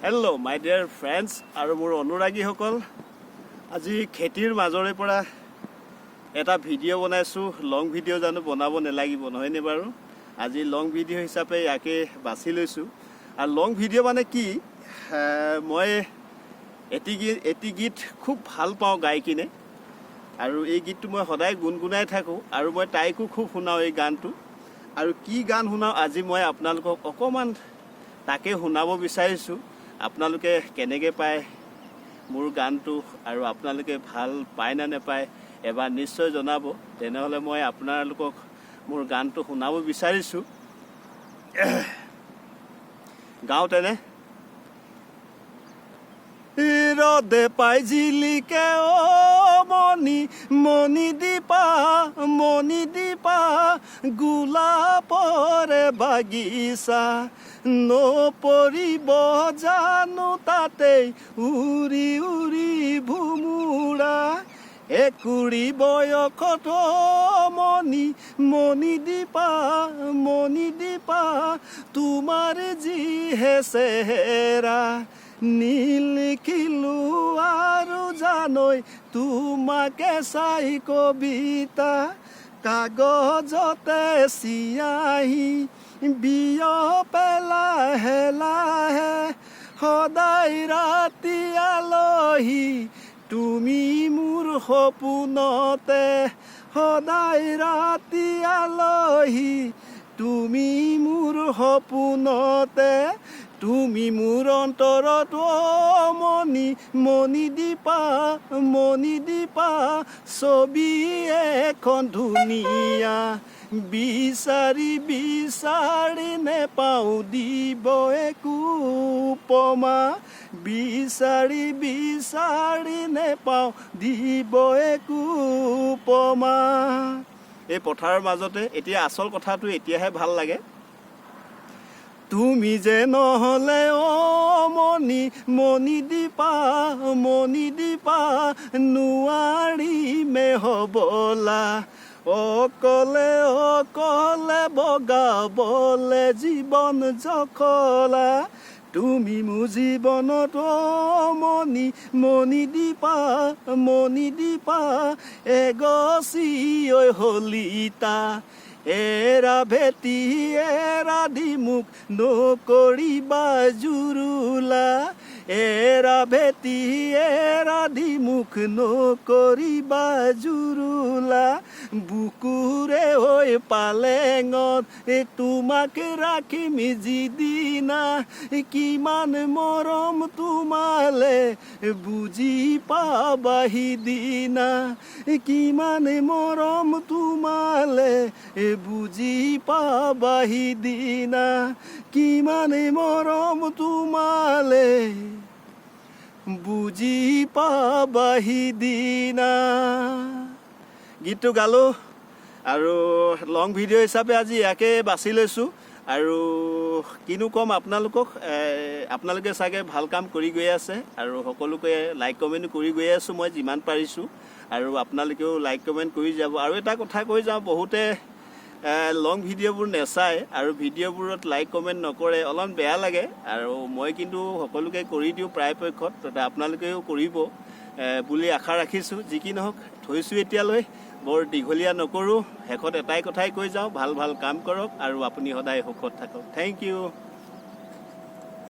Hello' মাই dear friends আৰু মোৰ অনুৰাগীসকল, আজি খেতিৰ মাজৰে পৰা এটা ভিডিঅ' বনাইছোঁ। লং ভিডিঅ' জানো বনাব নালাগিব, নহয়নে বাৰু? আজি লং ভিডিঅ' হিচাপে ইয়াকে বাছি লৈছোঁ। আৰু লং ভিডিঅ' মানে কি, মই এটি গীত খুব ভাল পাওঁ গাই কিনে আৰু এই গীতটো মই সদায় গুণগুণাই থাকোঁ আৰু মই তাইকো খুব শুনাওঁ এই গানটো। আৰু কি গান শুনাওঁ, আজি মই আপোনালোকক অকণমান তাকে শুনাব বিচাৰিছোঁ। আপোনালোকে কেনেকৈ পায় মোৰ গানটো আৰু আপোনালোকে ভাল পায় নে নাপায়, এবাৰ নিশ্চয় জনাব। তেনেহ'লে মই আপোনালোকক মোৰ গানটো শুনাব বিচাৰিছোঁ। গাওঁ তেনে। ৰদে পাই জিলিকে অ মণি, মণি দীপা, মণি দীপা, গোলাপৰে বাগিচা। নপৰিব জানো তাতে উৰি উৰি ভোমোৰা? একুৰি বয়সত অ মণি, মণি দীপা, মণি দীপা, তোমাৰ যিহে চেহেৰা। নিলিখিলো আৰু জানৈ তোমাকে চাই কবিতা, কাগজতে চিয়াহী বিয়পে লাহে লাহে। সদায় ৰাতি আলহী তুমি মোৰ সপোনতে, সদায় ৰাতি আলহী তুমি মোৰ সপোনতে। তুমি মোৰ অন্তৰত অ মণি, মণি দীপা, মণি দীপা, ছবি এখন ধুনীয়া। বিচাৰি বিচাৰি নেপাওঁ দিব একো উপমা, বিচাৰি বিচাৰি নেপাওঁ দিব একো উপমা। এই পথাৰৰ মাজতে এতিয়া আচল কথাটো এতিয়াহে ভাল লাগে। তুমি যে নহলে অ মণি, মণি দীপা, মণি দীপা, নোৱাৰিমে হবলা অকলে অকলে বগাবলে জীৱন জখলা। তুমি মোৰ জীৱনত অ মণি, মণি দীপা, মণি দীপা, এগছি ঐ শলিতা। এৰা ভেটি এৰা দি মোক নকৰিবা জুৰুলা, এৰা ভেটি এৰা দি মোক নকৰিবা জুৰুলা। বুকুৰে ঐ পালেঙত এ তোমাক ৰাখিম যিদিনা, কিমান মৰম তোমালে বুজি পাবা সিদিনা, কিমান মৰম তোমালে বুজি পাবা সিদিনা, কিমান মৰম তোমালে বুজি পাবা সিদিনা। গীতটো গালোঁ আৰু লং ভিডিঅ' হিচাপে আজি ইয়াকে বাছি লৈছোঁ। আৰু কিনো ক'ম আপোনালোকক, আপোনালোকে চাগে ভাল কাম কৰি গৈ আছে আৰু সকলোকে লাইক কমেণ্ট কৰি গৈ আছোঁ মই যিমান পাৰিছোঁ আৰু আপোনালোকেও লাইক কমেণ্ট কৰি যাব। আৰু এটা কথা কৈ যাওঁ, বহুতে লং ভিডিঅ'বোৰ নেচায় আৰু ভিডিঅ'বোৰত লাইক কমেণ্ট নকৰে, অলপ বেয়া লাগে। আৰু মই কিন্তু সকলোকে কৰি দিওঁ প্ৰায় পক্ষত, তাতে আপোনালোকেও কৰিব বুলি আশা ৰাখিছোঁ। যি কি নহওক, থৈছোঁ এতিয়ালৈ, বৰ দীঘলীয়া নকৰোঁ। শেষত এটাই কথাই কৈ যাওঁ, ভাল ভাল কাম কৰক আৰু আপুনি সদায় সুখত থাকক। Thank U.